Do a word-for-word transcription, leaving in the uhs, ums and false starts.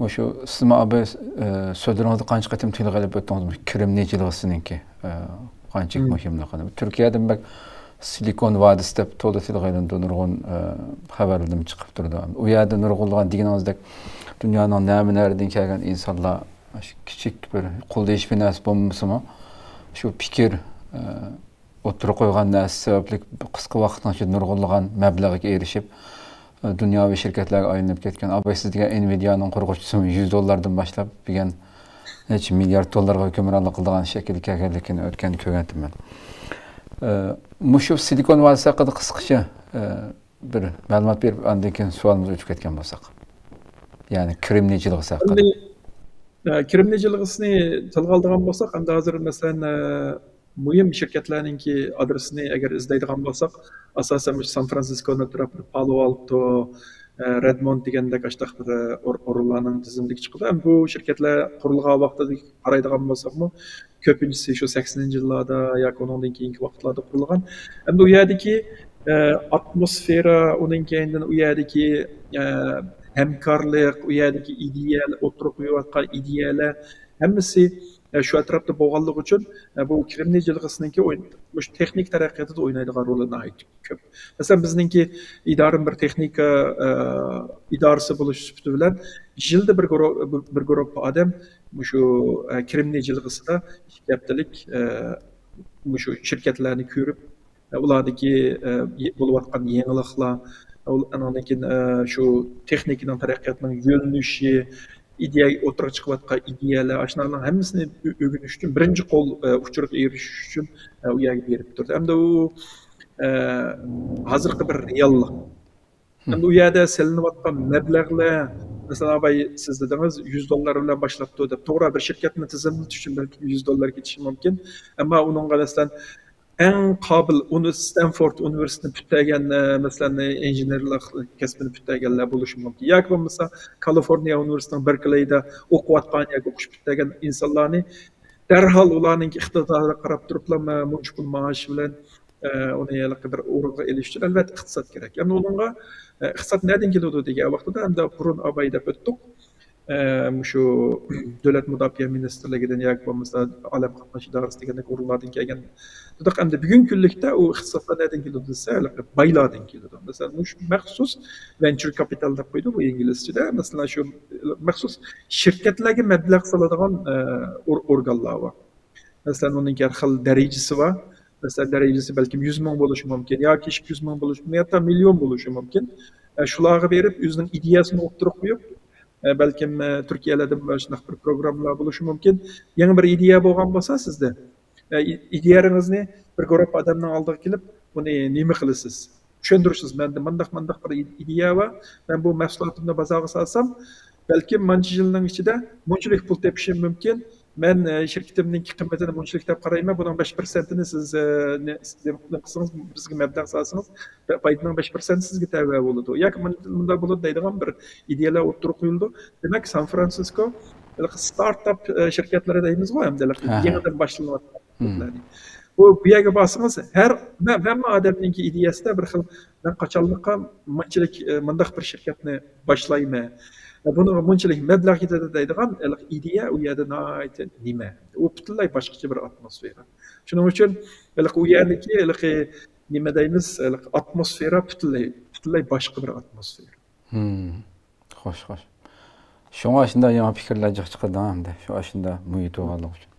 مۇشۇ سىزمۇ ئاباي، ئە، سۆزلىرىڭىزدە قانچە قېتىم تىلغا ئېلىپ ئۆتتىڭىز، مۇشۇ كىرىمنى جىلغىسىنىڭكى، ئە، قانچىلىك مۇھىملىقىنى. تۈركىيەدىن بەك سىلىكون ۋادىسى دەپ تولا تىلغا ئېلىنىدۇ، نۇرغۇن، ئە، خەۋەرلىرىمۇ چىقىپ تۇرىدۇ. ئۇ يەردە نۇرغۇنلىغان، دېگىنىڭىزدەك، دۇنيانىڭ نەمە نەرىدىن كەلگەن ئىنسانلار، شۇ كىچىك بىر قول دېيىش بىناسى بولمىسىمۇ، شۇ پىكىر، ئە، ئوتتۇرىغا قويغان نەرسە سەۋەبلىك قىسقا ۋاقىتنىڭ ئىچىدە نۇرغۇنلىغان مەبلەغگە ئېرىشىپ، دۇنياۋى شىركەتلەرگە ئايلىنىپ كەتكەن. ئاباي، سىز دېگەن ئېنۋىدىيانىڭ قۇرغۇچىسىمۇ يۈز دوللاردىن باشلاپ دېگەن نەچچە مىليارد دوللارغا ھۆكۈمرانلىق قىلىدىغان شەكىلگە كەلگەنلىكىنى ئۆتكەندە كۆرگەنتىم مەن. ئە، مۇشۇ سىلىكون ۋادىسى ھەققىدە قىسقىچە، ئە، بىر مەلۇمات بېرىپ، ئاندىن كېيىن سوئالىمىزغا ئۆتۈپ كەتكەن بولساق. يەنى كىرىمنى جىلغىسى ھەققىدە. ئەمدى، ئە، كىرىمنى جىلغىسىنى تىلغا ئالىدىغان بولساق، ئەمدى ھازىر مەسىلەن، ئە، مۇھىم شىركەتلەرنىڭكى ئادرېسىنى ئەگەر ئىزدەيدىغان بولساق، ئاساسەن مۇشۇ سان فرانسىسكونىڭ ئەتراپىدا پالو ئالتو، ئە، رېدموند دېگەندەك ئاشۇنداق بىر، ئە، ئور-، ئورۇنلارنىڭ تىزىملىكى چىقىدۇ. ھەم بۇ شىركەتلەر قۇرۇلغان ۋاقتىدىن قارايدىغان بولساقمۇ، كۆپىنچىسى شۇ سەكسىنىنچى يىللاردا ياكى ئۇنىڭدىن كېيىنكى ۋاقىتلاردا قۇرۇلغان. ئەمدى ئۇ يەردىكى، ئە، ئاتموسفېرا، ئۇنىڭ كەينىدىن ئۇ يەردىكى، ئە، ھەمكارلىق، ئۇ يەردىكى ئىدىيە، ئوتتۇرىغا قويۇۋاتقان ئىدىيەلەر، ھەممىسى، ئە، شۇ ئەتراپتا بولغانلىقى ئۈچۈن، ئە، بۇ كىرىمنى جىلغىسىنىڭكى ئوي-، مۇشۇ تېخنىكا تەرەققىياتىدا ئوينايدىغان رولى ناھايىتى كۆپ. مەسىلەن، بىزنىڭكى ئىدارىمۇ بىر تېخنىكا، ئە، ئىدارىسى بولۇش سۈپىتى بىلەن يىلدا بىر گۇرۇ-، بىر، بىر گۇرۇپپا ئادەم مۇشۇ، ئە، كىرىمنى جىلغىسىدا ئىككى ھەپتىلىك، ئە، مۇشۇ شىركەتلەرنى كۆرۈپ، ئە، ئۇلاردىكى، ئە، يە-، بولۇۋاتقان يېڭىلىقلار، ئۇل-، ئانىڭدىن كېيىن، ئە، شۇ تېخنىكىنىڭ تەرەققىياتىنىڭ يۆنىلىشى، ئىدىيە، ئوتتۇرىغا چىقىۋاتقان ئىدىيەلەر، ئاشۇلارنىڭ ھەممىسىنى ئۆ-، ئۆگىنىش ئۈچۈن، بىرىنچى قول، ئە، ئۇچۇرغا ئېرىشىش ئۈچۈن، ئە، ئۇ يەرگە بېرىپ تۇردى. ئەمدى ئۇ، ئە، ھازىرقى بىر رېئاللىق. ئەمدى ئۇ يەردە سېلىنىۋاتقان مەبلەغلەر، مەسىلەن، ئاباي، سىز دېدىڭىز، يۈز دوللار بىلەن باشلاپتۇ دەپ. توغرا، بىر شىركەتنى تىزىملىتىش ئۈچۈن بەلكىم يۈز دوللار كېتىشى مۇمكىن. ئەمما ئۇنىڭغا، مەسىلەن، ئەڭ قابىل ئۇنى-، ستەنفورد ئۇنىۋېرسىتېتىنى پۈتتۈرگەن، ئە، مەسىلەن، ئىنژېنېرلىق كەسپىنى پۈتتۈرگەنلەر بولۇشى مۇمكىن. ياكى بولمىسا، كالىفورنىيە ئۇنىۋېرسىتېتىنىڭ بېركلېيدا ئوقۇۋاتقان ياكى ئوقۇش پۈتتۈرگەن ئىنسانلارنى دەرھال ئۇلارنىڭكى ئىقتىدارىغا قاراپ تۇرۇپلا، مە-، مۇنچە پۇل مائاش بىلەن، ئە، ئۇنى ھېلىقى بىر ئورۇنغا ئېلىش ئۈچۈن، ئەلۋەتتە، ئىقتىساد كېرەك. ئەمدى ئۇنىڭغا، ئە، ئىقتىساد نەدىن كېلىدۇ دېگەن ۋاقتىدا، ئەمدى بۇرۇن ئاباي دەپ ئۆتتۇق. ئە، مۇشۇ دۆلەت مۇداپىئە مىنىستىرلىكىدىن ياكى بولمىسا ئالەم قاتناش ئىدارىسى دېگەندەك ئورۇنلاردىن كەلگەن. دېدۇق، ئەمدى بۈگۈنكى كۈنلۈكتە ئۇ ئىقتىسادلار نەدىن كېلىدۇ دېسە، ھېلىقى بايلاردىن كېلىدۇ. مەسىلەن، مۇشۇ مەخسۇس ۋېنچۇر كاپىتال دەپ قويىدۇ بۇ ئىنگلىزچىدە. مەسىلەن، شۇ مەخسۇس شىركەتلەرگە مەبلەغ سالىدىغان، ئە، ئور-، ئورگانلار بار. مەسىلەن، ئۇنىڭكى ھەر خىل دەرىجىسى بار. مەسىلەن، دەرىجىسى بەلكىم يۈز مىڭ بولۇشى مۇمكىن ياكى ئىككى يۈز مىڭ بولۇشى مۇمكىن، ھەتتا مىليون بولۇشى مۇمكىن. ئە، شۇلارغا بېرىپ، ئۆزىنىڭ ئىدىيەسىنى ئوتتۇرىغا قويۇپ، ئە، بەلكىم، ئە، تۈركىيەلەردە شۇنداق بىر پروگراممىلار بولۇشى مۇمكىن. يېڭى بىر ئىدىيە بولغان بولسا سىزدە، ئە، ئى-، ئىدىيەڭىزنى بىر گۇرۇپپا ئادەمنىڭ ئالدىغا كېلىپ، بۇنى نېمە قىلىسىز؟ چۈشەندۈرۈشىز، مەندە مۇنداق، مۇنداق بىر ئىدىيە بار. مەن بۇ مەھسۇلاتىمنى بازارغا سالسام، بەلكىم مانچە يىلنىڭ ئىچىدە مۇنچىلىك پۇل تېپىشىم مۇمكىن. مەن، ئە، شىركىتىمنىڭكى قىممىتىنى مۇنچىلىك دەپ قارايمەن، بۇنىڭ بەش پىرسەنتىنى سىز، ئە، نە-، نېمە قىلسىڭىز، بىزگە مەبلەغ سالسىڭىز، پايدىنىڭ بەش پىرسەنتى سىزگە تەۋە بولىدۇ. ياكى مۇن-، مۇنداق بولىدۇ دەيدىغان بىر ئىدىيەلەر ئوتتۇرىغا قويۇلىدۇ. دېمەك، سان فرانسىسكو ھېلىقى ستارتاپ، ئە، شىركەتلىرى دەيمىزغۇ، ھەمدە ھېلىقى يېڭىدىن باشلىنىۋاتقان شىركەتلەرنى. بۇ، بۇ يەرگە بارسىڭىز، ھەر، ھەم-، ھەممە ئادەمنىڭكى ئىدىيەسىدە بىر خىل، مەن قاچانلىققا مۇنچىلىك، ئە، مۇنداق بىر شىركەتنى باشلايمەن، بۇنىڭغا مۇنچىلىك مەبلەغ كېتىدۇ دەيدىغان ھېلىقى ئىدىيە ئۇ يەردە ناھايىتى نېمە. ئۇ پۈتۈنلەي باشقىچە بىر ئاتموسفېرا. شۇنىڭ ئۈچۈن ھېلىقى ئۇ يەرنىڭكى ھېلىقى نېمە دەيمىز، ھېلىقى ئاتموسفېرا پۈتۈنلەي، پۈتۈنلەي باشقا بىر ئاتموسفېرا. خوش، خوش. شۇڭا ئاشۇنداق يېڭى پىكىرلەر جىق چىقىدۇ ئەمدى. شۇ ئاشۇنداق مۇھىت بولغانلىقى ئۈچۈن.